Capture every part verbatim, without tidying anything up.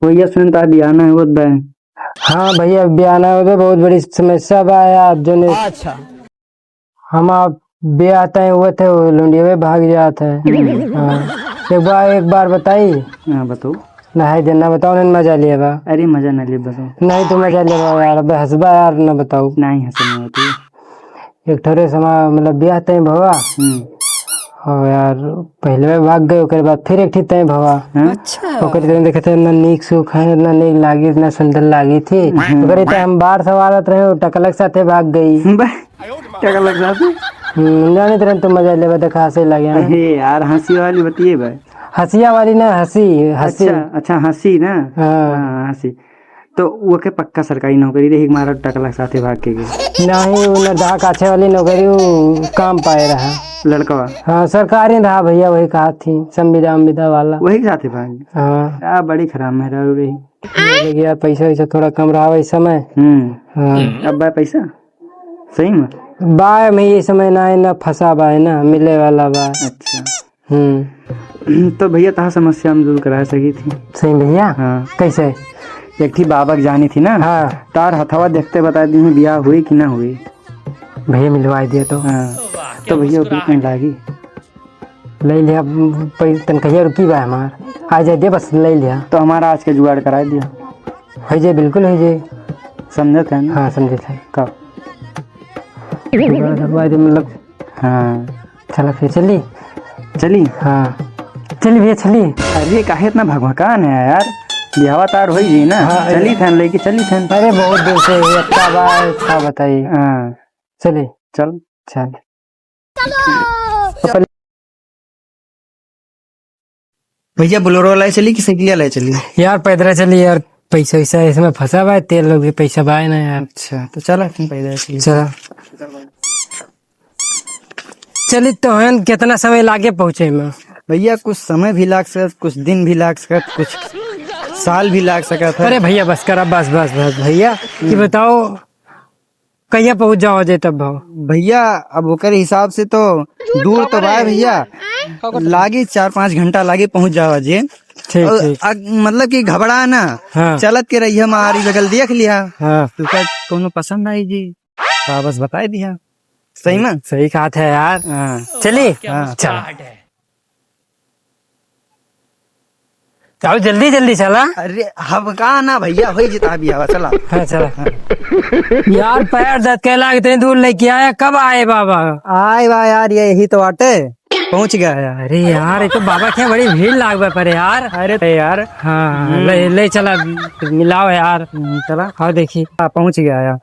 भैया सुन, ता बियाह ना होत बा। हाँ भैया, बियाह ना होत बा, बहुत बड़ी समस्या बा यार। जो ने अच्छा। हम आप बियाह तय हुए थे, वो लुंडियवे भाग जात है। हम्म। हाँ। एक बार, एक बार बताई। हाँ, बताओ। नहीं देना, बताओ, नहीं मजा लिया बा। अरे, मजा ना ले, बताओ। नहीं तो मजा लिया बा यार, अब हंसबा यार, ना बताओ। नहीं हंसना होती। एक ठोरे समा, मतलब, बियाह तय भवा। हम्म। और यार, पहले भाग गए, ओकर बाद फिर एक ठी तय भवा। हाँ? अच्छा। ओकर तय देखे थे, ना नीक सुख है, ना नीक लागी, ना सुंदर लागी थी। हम्म। ओकर तय हम बार सवारत रहे, टकलक साथे भाग गई। बा-, टकलक साथे? हम्म, जाने तेरे तो मजा लेबे, देखा, हंसे लगे, हाँ? अरे यार, हंसी वाली बतिए बा। हंसिया वाली ना, हंसी, हंसी। अच्छा, अच्छा, हंसी ना? हाँ। हाँ, हंसी। तो ओके पक्का सरकारी नौकरी रही, हमारा टकला साथे भाग के गई। नहीं, वो ना डाक अच्छे वाली नौकरी, वो काम पाए रहा। लड़कवा? हाँ, सरकारी रहा भैया, वही कहा थी, संविदा उम्विदा वाला। वही साथे भाग? हाँ। आ, बड़ी खराब मेहरारू रही। बोले कि यार, पैसा वैसा थोड़ा कम रहा वही समय। हम्म। हाँ। अब बा पैसा? सही में? बा, मैं ये समय ना है, ना फंसा बा, है ना, मिले वाला बा। अच्छा। हम्म। तो भैया, तहार समस्या हम दूर करा सकी थी। सही भैया? हाँ। कैसे? एक ठी बाबा के जानी थी ना? हाँ। तार हथवा देखते बता दी, बियाह हुई कि ना हुई। भैया, मिलवाई दिया तो। हाँ। तो भैया, ओकरे कहीं लागी? ले लिया, पै-, तनकहिया रुकी बा हमार। आ जाए दे, बस ले लिया। तो हमारा आज के जुगाड़ करा दिया। हो जाए, बिल्कुल हो जाए। समझत है ना? हाँ, समझत है। का? जुगाड़ करवा दे, मतलब। हाँ। चला फिर चली। चली? हाँ। चली भैया, चली। अरे, काहे इतना भगभकान है यार? बियाहवा तार होई जी ना। हाँ, चली अरे। थन, लेके चली थन। अरे, बहुत दिन से ये इतना बार था, बताइए। हाँ। चली। चल। चल। भैया, बोलेरो ले चली कि साइकिल ले चली? यार, पैदल चली यार, पैसा वैसा इसमें फंसा बा, तेल लोग भी पैसा बा ना यार। अच्छा, तो चला, तुम पैदल चली। चला। चली तो हन, कितना समय लागे पहुँचे में? भैया, कुछ समय भी लाग सकत, कुछ दिन भी लाग सकत, कुछ साल भी लाग सकत है। अरे भैया, बस करा, बस, बस, बस भैया, कि हम्म। बताओ, कहिया पहुँच जावा जे तब भाव? भैया, अब ओकर हिसाब से तो दूर तो बा भैया, लागी चार पाँच घंटा लागी पहुँच जावा जे। ठीक, और ठीक। अग-, मतलब कि घबरा ना, हाँ। चलत के रहिया, हमारी बगल देख लिया। हाँ। तुका कौनो पसंद आई जी, तो बस बताई दिया। सही में? सही कहत है यार। हाँ। चली? हाँ। चल। चल, जल्दी, जल्दी चला। अरे, हम का ना भैया, होई जिता बियाहवा, चला। हाँ, चला। हाँ। यार, पैर दर्द के लाग, इतनी दूर लेके आया, कब आए बाबा? आए बा यार, ये यही तो आटे, पहुँच गया यार। अरे यार, ये तो बाबा के बड़ी भीड़ लाग बा पर यार। अरे, अरे यार। हाँ, हम्म। ले, ले चला, मिलाओ यार। हम्म, चला। हाँ, देखी। हाँ, पहुँच गया यार।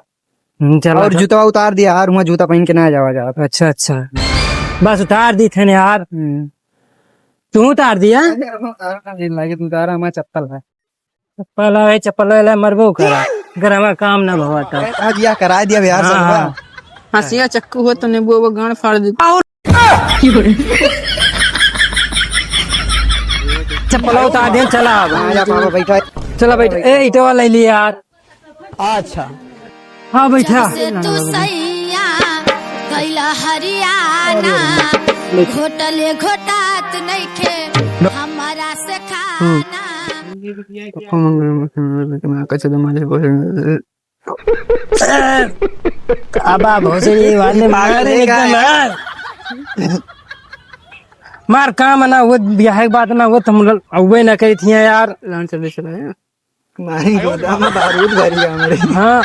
हम्म, चला, और चल। जूतवा उतार दिया यार, हुआँ जूता पहन के ना जावा जात। अच्छा, अच्छा। बस उतार दी थे यार। हम्म। तू उतार दिया? अरे, हम उतारा ना, लागे तू उतारा, हमारा चप्पल है। चप्पल है, चप्पल है, ले मरबो करा। अगर हमारा काम ना भवा तो। आज यह करा दिया यार, हाँ, सब हाँ। हंसिया चक्कू हो तो नींबू वो गांड फाड़ दे। और चप्पल उतार दे, चला अब। हाँ, जा पापा, बैठो। चला बैठ। ए, ईटवा ले लिया यार। अच्छा। हाँ, बैठा। जब से तू सैया गइला हरियाणा, घोटले घोटात नइखे हमारा से खाना। अब आप भोसड़ी वाले मार मारे एकदम यार। मार काम ना हुआ, बियाह के बाद ना हुआ, तुम लोग अउबे ना करी थी यार। लान चले चला यार। मारी गोदाम में बारूद भरी हमरे। हाँ,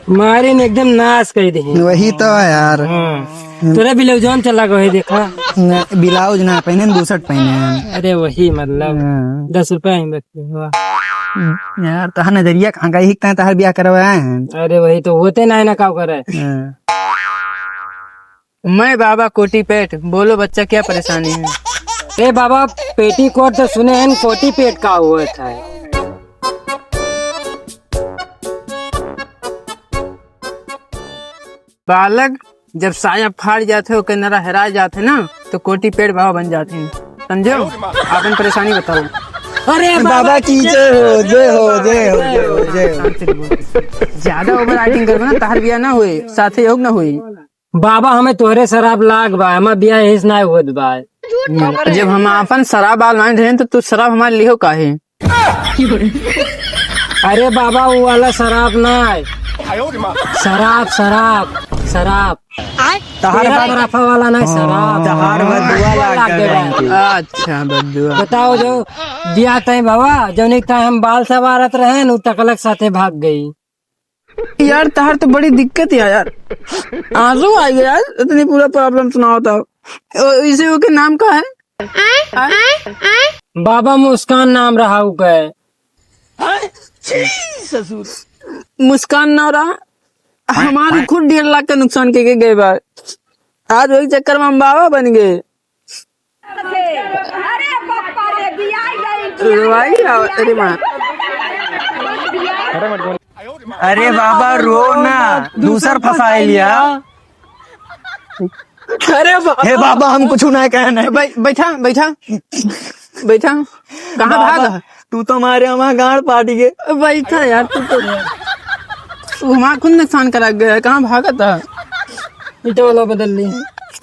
मारी ने एकदम नाश कर दी। वही तो है यार। हाँ। तोरा ब्लाउजवा में चला गए, देखा। न, ब्लाउज ना पहने, बुशर्ट पहने हैं। अरे वही मतलब, हाँ। दस रुपया ही बचते हुआ। यार, तहार नजरिया कहाँ गई, हिकता है, तहार ब्याह करवाया है। अरे वही तो होते ना है ना, का करे। हाँ। मैं बाबा कोटी पेट, बोलो बच्चा क्या परेशानी है? ए बाबा, पेटीकोट तो सुने हैं, कोटी पेट का हुआ था? बालक जब साया फाड़ जात है, ओकर नरा हेरा जात है ना, तो कोटी पेट बाबा बन जाते हैं, समझो? आपन परेशानी बताओ। अरे बाबा की जय हो, जय हो, जय हो, जय हो, जय हो। शांति से बोल। ज्यादा ओवर एक्टिंग करबे ना, तहार बियाह ना होई, साथे योग ना होई। बाबा, हमें तोहरे शराब लाग बा, हमार बियाह यही से ना होत बा। जब हम आपन शराब ऑनलाइन रहे, तो तू शराब हमारे लिहो काहे? अरे बाबा, वो वाला शराब ना है। शराब, शराब, शराब। तहार तेरा बा-, तरफा वाला ना है, शराब। तहार बदुआ लाग गए बा। अच्छा, बदुआ। बताओ जो दिया तय बाबा, जौन एक टाइम हम बाल सवारत रहे न, उ टकलक साथे भाग गई। यार, तहार तो बड़ी दिक्कत है यार। आंसू आ गया यार, इतनी पूरा problem सुनाओ तो। ओ, इसे ओके नाम का है? बाबा मुस्कान नाम रहा ओके। मुस्कान नाम रहा? हमार खुद डेढ़ लाख का नुकसान के, के गए बा। आज वही चक्कर में हम बाबा बन गए। अरे बाप रे, बियाह गई। रोवाई रहा, अरे माँ। अरे बाबा, रो ना, दूसर फंसाए लिया। अरे बाबा। हे बाबा, हम कुछ ना कहे नहीं। बै-, बैठा, बैठा, बैठा। कहाँ बाबा, भागा? तू तो मारे हमार गांड पाटी के। बैठा यार, तू तो, तू हमार खुद नुकसान करा गया है, कहाँ भागा था? ईटा वाला बदल ली।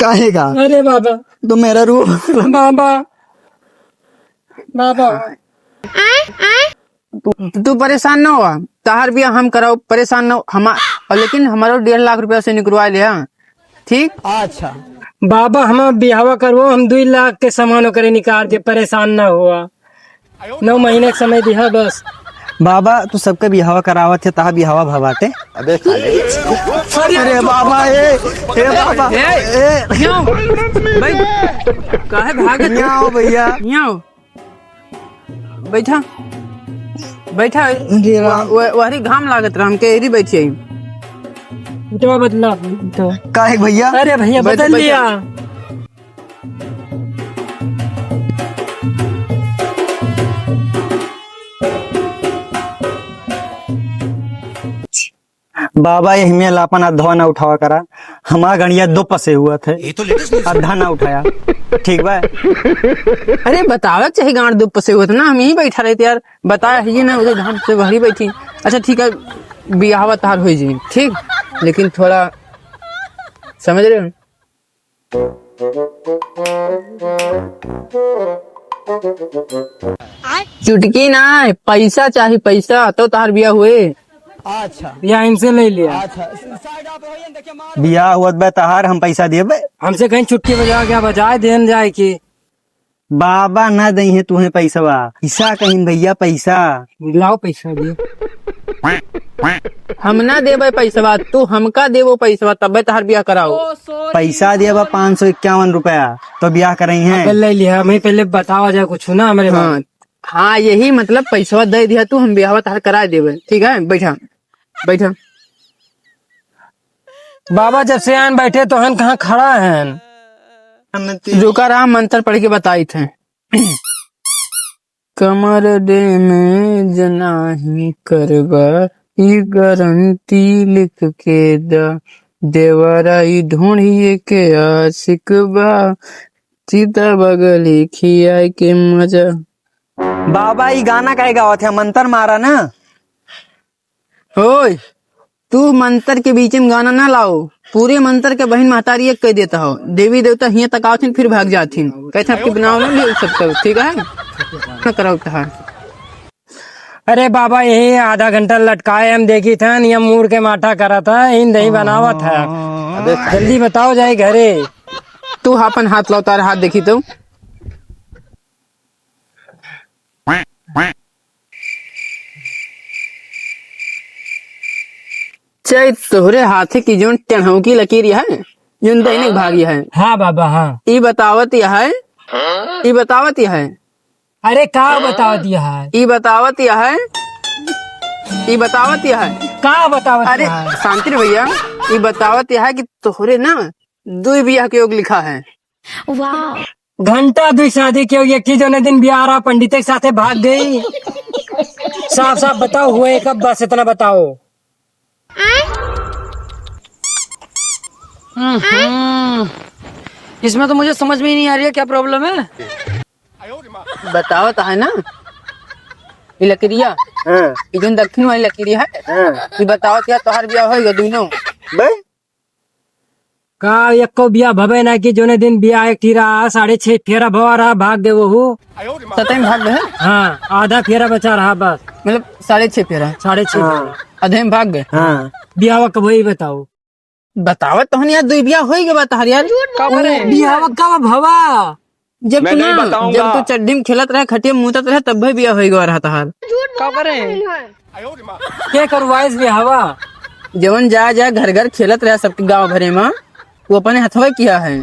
काहे का? अरे बाबा। तो मेरा रू। बाबा, बाबा। तू, तू परेशान ना हुआ, तहार बियाह हम कराओ, परेशान ना हो, हम, और लेकिन हमारो डेढ़ लाख रुपया से निकलवा ले, हाँ? ठीक? अच्छा। बाबा, हम बियाहवा करवो, हम दुई लाख के सामान ओकरे निकाल दे, परेशान ना हुआ। नौ महीने के समय दिहा बस। बाबा, तू सबके बियाहवा करावत है, तहा बियाहवा भवाते। अबे साले। अरे बाबा, ए, ए बाबा, ए, ए। क्यों? भाई, काहे भागत? यहाँ आओ भैया। यहाँ आओ। बैठा, बैठा। जी राम। व-, व-, वहरी घाम लागत रहा, हमके एरी बैठी आई। तो बदला, तो। काहे भैया? अरे भैया, बैठ, बदल बैठ। लिया। बाबा, यही में लापन अधवा ना उठावा करा, हमारा गणिया दो पसे हुआ थे। ये तो latest news है। अधा ना उठाया, ठीक बा? अरे, बतावे के चाही, गांड दो पसे हुआ थे ना, हम यहीं बैठा रहते यार, बताया ही ना, उधर धाम से वही बैठी। अच्छा, ठीक है, बियाहवा तहार होई जी, ठीक, लेकिन थोड़ा समझ रहे हो? चुटकी ना, पैसा चाही, पैसा, तो तहार बियाह हुए। अच्छा। या इनसे ले लिया। अच्छा। बियाह हुआ बे तहार, हम पैसा दिए बे। हमसे कहीं चुटकी बजा के बजाए देन जाए कि। बाबा ना दई है तुहे पैसवा। पैसा कहीं भैया, पैसा। लाओ पैसा दे। हम ना देबे पैसवा, तू हमका देबो पैसवा, तबे तहार बियाह कराओ। पैसा दिया बा पाँच सौ इक्यावन रुपया, तो बियाह करई है। अबे ले लिया, हमें पहले बतावा जाए कुछ ना हमारे बारे में। हाँ, यही मतलब पैसवा दे दिया तू, हम बियाहवा तहार करा देबे, ठीक है? बैठा, बैठा। बाबा जब से आन बैठे तो हन कहाँ खड़ा हन? रुका रहा, मंत्र पढ़ के बताई थे। कमर डैमेज नाही करबा, ई गारंटी लिख के दा। देवरा ई ढोढ़िए के आशिक बा, सीता बगली खियाए के मजा। बाबा, ई गाना काहे गावत है? मंतर मारा ना। ओए, तू मंतर के बीच में गाना ना लाओ। पूरे मंतर के बहिन महतारी एक कह देता हो। देवी देवता हियां तक आवथिन, फिर भाग जाथिन। कहते आपके बनाओ ना, ले सब करो, ठीक है? ना कराओ तहार। अरे बाबा, यही आधा घंटा लटकाए हम देखी था, ये मूड़ के माठा करा था, इन दही बनावा था। अबे जल्दी बताओ जाए घरे। तू अपन हाथ लाओ, तार हाथ देखी तो। चाहे तोहरे हाथे की जोन टेढ़ौकी लकीर है, जोन दैनिक भागी है। हाँ बाबा, हाँ। ई बतावत यह है, ई बतावत यह है। अरे का बतावत यह है? ई बतावत यह है, ई बतावत यह है। का बतावत अरे यह है? शांति रे भैया, ई बतावत यह है कि तोहरे ना दुई बियाह के योग लिखा है। वाह। घंटा दुई शादी के, एक ही जने दिन बियाह रहा, पंडित के साथे भाग गई। साफ साफ बताओ, हुए कब? बस इतना बताओ। हम्म, इसमें तो मुझे समझ में ही नहीं आ रही है, क्या problem है? बताओ तो है ना, ये लकड़िया, हाँ। ये जो दक्षिण वाली लकड़िया है, हाँ। ये बताओ क्या तोहर बियाह होएगा दोनों? बे? का एको बियाह भवे ना कि जोने दिन बियाह एक ठी रहा, साढ़े छह फेरा भवा रहा, भाग गए वहू। सतई में भाग गए? हाँ, आधा फेरा बचा रहा बस। मतलब साढ़े छह फेरा? साढ़े छह हाँ। फेरा। आधे में भाग गए? हाँ। बियाह कब होई बताओ? बतावत तो हन यार, दुई बियाह होई गए बा तहार यार। का करे? बियाह कब भवा? जब मैं तू नहीं ना, बताऊंगा। जब तू चड्ढी में खेलत रहे, खटिया में मूतत रहे, तब भी बियाह होई गवा रहा तहार। का करे? के करवाइस बियाहवा? जवन जा जा घर घर खेलत रहे सबके गांव भरे में, वो अपने हथवा किया है।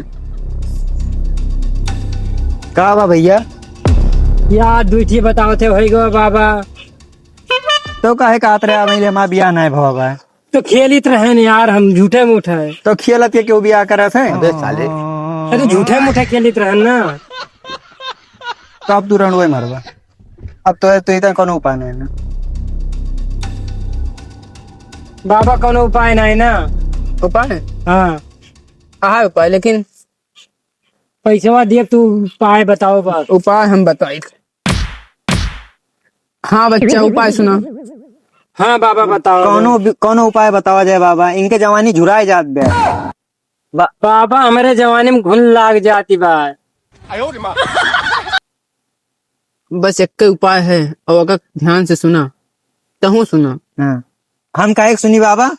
का बा भैया? यार दुई ठी बतावत है, होई गवा बाबा। तो काहे कहत रहे, अबे हमार बियाह नहीं भवा बा? तो खेलित रहन यार हम झूठे मूठे। तो खेलत के केहू बियाह करत है? अबे साले। अरे झूठे मूठे खेलित रहन ना। तो अब तू रंडुए मरबा। अब तो, तो इतना कोनो उपाय नहीं ना। बाबा कोनो उपाय नहीं ना। उपाय? हाँ। हाँ उपाय, लेकिन पैसवा दिए तू उपाय बताओ बस। उपाय हम बताई। हाँ बच्चा, उपाय सुना। हाँ बाबा बताओ। कौनो बि-, कौनो उपाय बतावा जाए बाबा, इनके जवानी झुराए जात बे। बा-, बाबा हमरे जवानी में घुन लाग जाती बा। बस एक उपाय है, और अगर ध्यान से सुना, तहूँ सुना। हाँ। हम काहे के सुनी बाबा?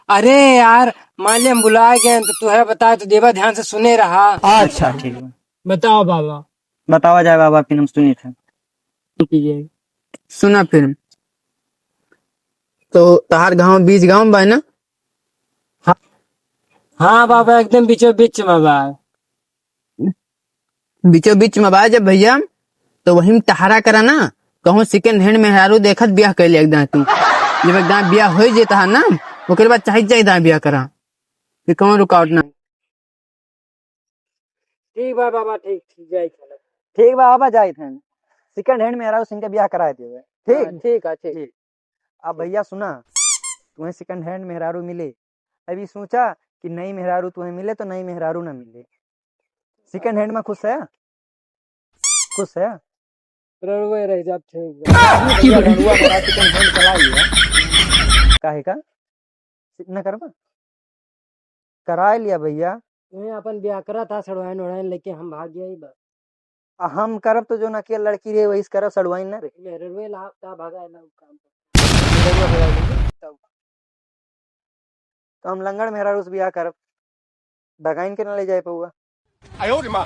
अरे यार, मान ले हम बुलाए गए तो तुहरा बताए तो देवा, ध्यान से सुने रहा। अच्छा, ठीक बा। बताओ बाबा। बतावा जाए बाबा, फिर हम सुनी थे। ठीक है। सुना फिर। तो तहार गांव बीच गांव बा ना? हाँ, हाँ बाबा, एकदम बीचों बीच में बा। बीचों बीच में बा जब भैया, तो वही में टहरा करा ना, कहूँ second hand मेहरारू देखत बियाह कर लिया एकदम तू। जब एकदम बियाह हो जेता है ना, ओकर बाद चाहे जाए एकदम बियाह करा, फिर कौन रुकावट ना। ठीक बा बाबा, ठीक, ठीक, जाई चलो। ठीक बा बाबा, जाई थे। Second hand मेहरारू सिंह के बियाह कराए देवे। ठीक? हाँ, ठीक है, ठीक। ठीक। अब भैया सुना, तुम्हें second hand मेहरारू मिले, अभी सोचा कि नई मेहरारू तुम्हें मिले तो नई मेहरारू ना मिले। Second hand में खुश है? खुश है? रड़ुए रह जाब, ठीक बा। भैया, रड़ुआ बड़ा second hand चला लिया। काहे का? न करबा? कराए लिया भैया। तुम्हें अपन ब्याह करा था, सड़वाइन उड़ाइन लेके हम भाग गया ही बा। आ, हम करब तो जो ना किया लड़की रहे, वही से करब, सड़वाइन ना रहे। मेरे रुए ला, का भागा है ना वो काम पर। मेरे रुए भगा लेंगे, तब। तो हम लंगड़ मेहरारू से बियाह करब, डगाइन के ना ले जाए पौआ। आयो रे माँ।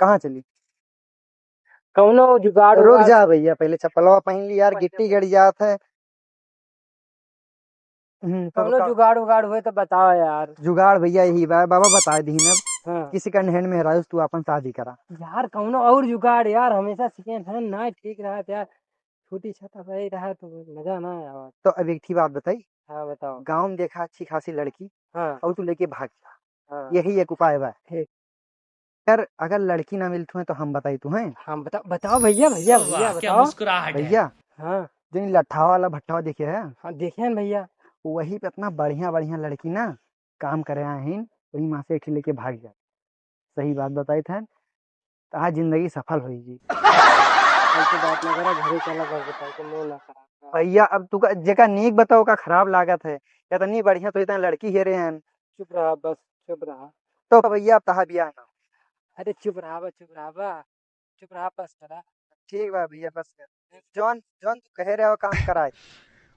कहाँ चली? कौनो जुगाड़ रुक उगाड़। जा भैया, पहले चप्पलवा पहन ली यार, गिट्टी गड़ जात है। हम्म, तो कौनो का जुगाड़ उगाड़ हुए तो बताओ यार। जुगाड़ भैया यही बा, बाबा बता दी ना हाँ। कि second hand मेहरारू से तू अपन शादी करा। यार कौनो और जुगाड़ यार, हमेशा second hand ना ठीक रहत यार, छोटी छाता रही रहा तो मजा ना आवा। तो अब एक ठी बात बताई। हाँ बताओ। गाँव में देखा अच्छी खासी लड़की हाँ। और तू लेके भाग जा, हाँ। यही एक उपाय बा। ठीक। यार अगर लड़की ना मिलत हुए तो हम बताई तुम्हें। हम बता, बताओ भैया, भैया, वाह, भैया क्या बताओ। मुस्कुराहट है। भैया हाँ। जो लट्ठा वाला भट्ठा देखे है हाँ देखे हैं भैया। वही पे इतना बढ़िया बढ़िया लड़की ना काम करे आए हैं, वही माँ से एक ठे लेके भाग जाए। सही बात बताई थे, तो आज जिंदगी सफल होई जी। ऐसे बात ना करा, घरे चला घर बताओ, तो मोह ना खराब करा। भैया अब तू का जेका नीक बताओ का खराब लागत है, इतनी बढ़िया तो इतना लड़की हेरे हैं। चुप रहा बस, चुप रहा। तो भैया अब तहा बियाह ना। अरे चुप रहा बा, चुप रहा बा, चुप रहा, बस करा। ठीक बा भैया, बस कर। जौन, जौन तू कहे रहे हो काम कराए।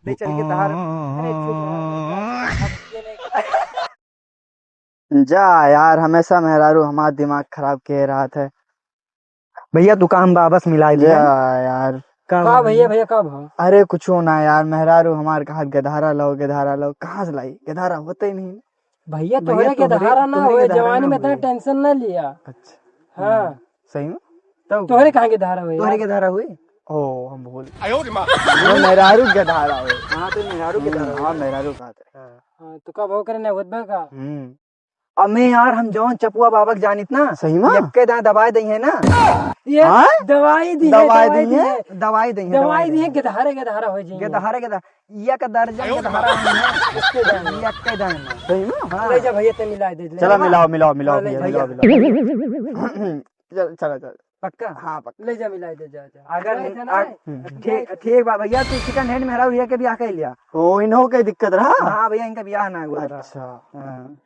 ले चल के तहार। अरे चुप रहा बा, अब ये नहीं। जा यार, हमेशा मेहरारू हमार दिमाग खराब के रहत है। भैया तू काम बा, बस मिलाई दिया। जा यार। का का बा भैया, भैया? भैया का भा? अरे कुछो ना यार, मेहरारू हमार कहा गधारा लाओ, गधारा लाओ, कहाँ से लाई? गधारा होते ही नहीं। भैया भैया, तोहरे तोहरे, गधारा ना तोहरे होए, गधारा जवानी ना में इतना होए। Tension ना लिया। अच्छा। हाँ। हम्म, सही में? तब तोहरे कहाँ गधारा होए तोहरे यार? गधारा हुए? ओ, हम भूल। आयो रे माँ। वो मेहरारू गधारा हुए। हाँ, तो मेहरारू हम्म, गधारा हुए। हाँ, मेहरारू कहा थे। हाँ। हाँ, तो कब हो करे ना होत बा का? हम्म। अमे यार, हम जौन चपुआ बाबा के जानित ना, सही में? यक्के दाएं दबाए दई है ना। ये हाँ? दवाई दी है, दवाई दवाई दी दी है, है। दवाई दी है, दवाई दी है, दवाई दी है। गधारे गधारा हो जाएंगे। गधारे गधा-, यक दर्जन आयो गधारा रे। हो जाएंगे। यक्के दाएं में। यक्के दाएं में। सही में? हाँ। ले जा भैया, ते मिला दे, ले चला, जा। मिलाओ, मिलाओ, मिलाओ हाँ, ले भैया, जा। मिलाओ, मिलाओ। चल, चला, चल। पक्का? हाँ, पक्का। ले जा, मिलाई दे, जा, जा। अगर ले जा आ-, ना। हम्म। ठीक, ठीक बा भैया, तू चिकन हेड मेहरारू भैया के बियाह कर लिया। ओ, इन्हों के दिक्कत रहा? हाँ भैया, इनका बियाह ना हुआ रहा। अच्छा। हाँ।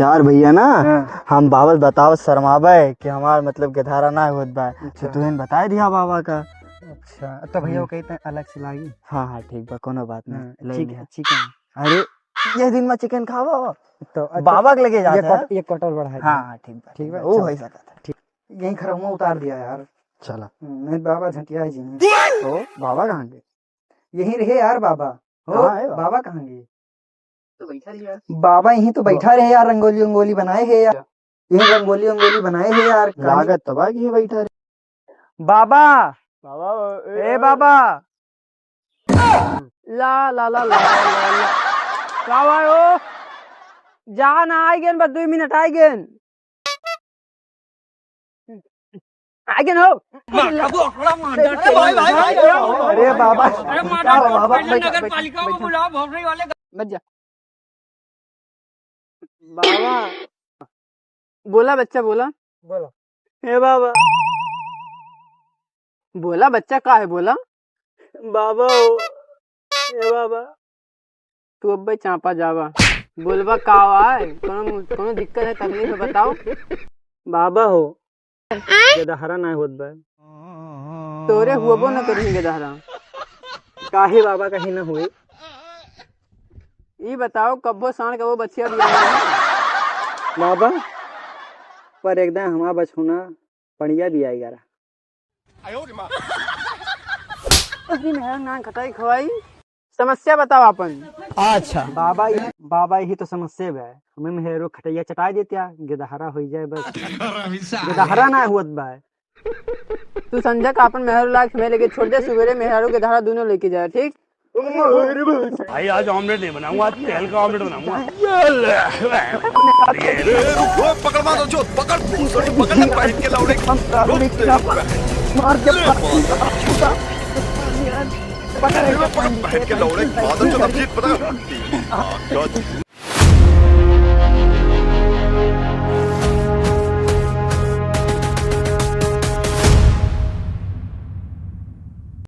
यार भैया ना, हाँ। हम बाबा से बतावत शर्माबे कि हमार मतलब गेदहरा ना होत बा। तो अच्छा। तुहें बताए दिया बाबा का। अच्छा, तो भैया वो हम्म। कहते हैं अलग से लागी। हाँ, हाँ, ठीक बा, कोनो बात नहीं, हाँ, ले ठीक लिया। है, ठीक है। अरे, ये दिन में चिकन खावा? तो अच्छा, बाबा के लगे जाते हैं। एक क्वार्टर बढ़ा दे। हाँ, हाँ, ठीक बा, ठीक ठीक बा, बा, वो चल। हो सकता है। ठीक। यहीं खरहुआ उतार दिया यार। चला। हम्म, नहीं बाबा झटिया है जी। तो बाबा कहाँ गए? यहीं रहे यार बाबा। हो, कहाँ है बाबा? बाबा कहाँ गए? तो बैठा रही यार। बाबा यहीं तो बैठा रहे यार, रंगोली उंगोली बनाए है यार। यहीं रंगोली उंगोली बनाए है यार। लागत तो बा कि यहीं बैठा रहे। बाबा। बाबा, ए ए बाबा। ला, ला, ला। का भाई हो? जा ना, आई गेन, बस दुई मिनट आई गेन। आई गेन हो। अरे भाई, भाई, भाई, अरे बाबा। अरे माता, बाबा, पहले बैठ, नगर बैठ, पालिका में बैठ। बुलाओ, भोसड़ी वाले। बच जा। बाबा। बोला बच्चा, बोला। बोला। हे बाबा। बोला बच्चा, का है, बोला। बाबा हो, हे बाबा। तू अब्बे चांपा जावा। बोलबा का आय? कोनो, कोनो दिक्कत है, तकलीफ है, बताओ। बाबा हो, गेदहरा ना होत बा। तोरे हुअबो न करी गेदहरा। काहे बाबा, कहीं ना हुई। ई बताओ, कब्बो सांड, कब्बो बछिया बियाह ना? बाबा, पर एकदम हमार बछौना पड़िया बियाह गरा। अरे मेहरा नाक कटाई खवाई। समस्या बताओ आपन। अच्छा। बाबा, ई, बाबा, यही तो समस्या बा। हमें मेहरो खटैया चटाई देतिया, गेदहरा होई जाए बस। गेदहरा ना हुअत बा। तू संझा का आपन मेहरो लाग हमें लेके छोड़ दे, सुबेरे मेहरारू गेदहरा दोनों लेके जाए, ठीक? भाई, आज ऑमलेट नहीं बनाऊंगा, आज तेल का ऑमलेट बनाऊंगा। अरे, रुक, रुक, पकड़, मारो, जो, पकड़, पकड़, पकड़, पहन के लौड़े। मार के ले, मार। पकड़, पकड़, पहन के लौड़े, मादर चोद, अब जीत पता।